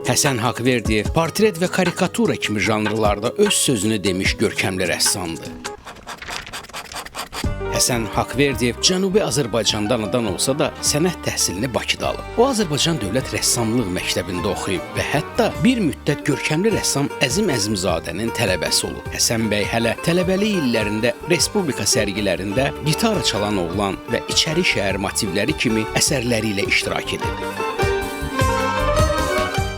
Həsən Haqverdiyev portret və karikatura kimi janrlarda öz sözünü demiş görkəmli rəssamdır. Həsən Haqverdiyev Cənubi Azərbaycanda anadan olsa da, sənət təhsilini Bakıda alıb. O Azərbaycan Dövlət Rəssamlıq Məktəbində oxuyub və hətta bir müddət görkəmli rəssam Əzim Əzimzadənin tələbəsi olub. Həsən bəy hələ tələbəlik illərində respublika sərgilərində gitara çalan oğlan və içəri şəhər motivləri kimi əsərləri ilə iştirak edib.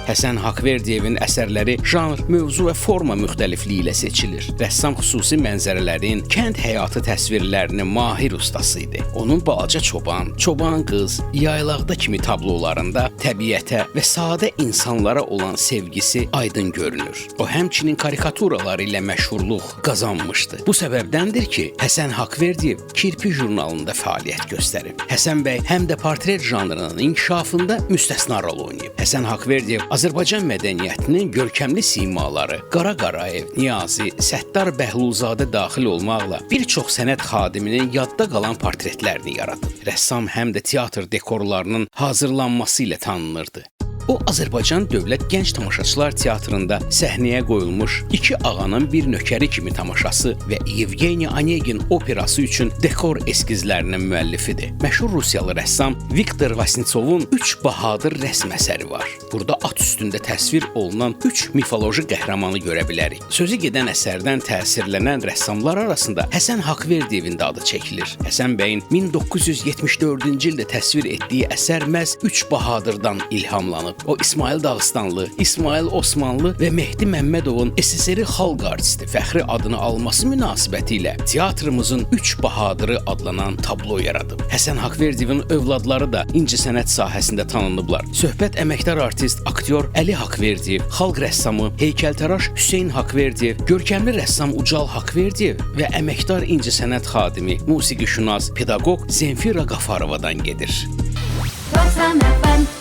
Həsən Haqverdiyevin əsərləri janr, mövzu və forma müxtəlifliyi ilə seçilir. Rəssam xüsusi mənzərələrin, kənd həyatı təsvirlərinin mahir ustası idi. Onun balaca çoban, çoban qız, yaylaqda kimi tablolarında təbiətə və sadə insanlara olan sevgisi aydın görünür. O həmçinin karikaturaları ilə məşhurluq qazanmışdı. Bu səbəbdəndir ki, Həsən Haqverdiyev Kirpi jurnalında fəaliyyət göstərib. Həsən bəy həm də portret janrının inkişafında müstəsna rol oynayıb. Həsən Haqverdiyev Azərbaycan mədəniyyətinin görkəmli simaları Qara Qarayev, Niyazi, Səttar Bəhlulzadə daxil olmaqla bir çox sənət xadiminin yadda qalan portretlərini yaradıb. Rəssam həm də teatr dekorlarının hazırlanması ilə tanınırdı. O Azərbaycan Dövlət Gənc Tamaşaçılar Teatrında səhnəyə qoyulmuş İki ağanın bir nökəri kimi tamaşası və Yevgeniy Onegin operası üçün dekor eskizlərinin müəllifidir. Məşhur Rusiyalı rəssam Viktor Vasnetsovun Üç Bahadır rəsm əsəri var. Burada at üstündə təsvir olunan üç mifoloji qəhrəmanı görə bilərik. Sözü gedən əsərdən təsirlənən rəssamlar arasında Həsən Haqverdiyevin də adı çəkilir. Həsən bəyin 1974-cü ildə təsvir etdiyi əsər məhz Üç Bahadırdan ilhamlanıb. O İsmayıl Dağıstanlı, İsmayıl Osmanlı və Mehdi Məmmədovun SSR xalq artisti fəxri adını alması münasibətilə teatrımızın Üç Bahadırı adlanan tablo yaradıb. Həsən Haqverdiyevin övladları da incəsənət sahəsində tanınıblar. Söhbət əməkdar artist, aktyor Əli Haqverdiyev, xalq rəssamı, heykəltaraş Hüseyn Haqverdiyev, görkəmli rəssam Ucal Haqverdiyev və əməkdar incəsənət xadimi, musiqişünas, pedaqoq Zemfira Qafarovadan gedir. 90 FM.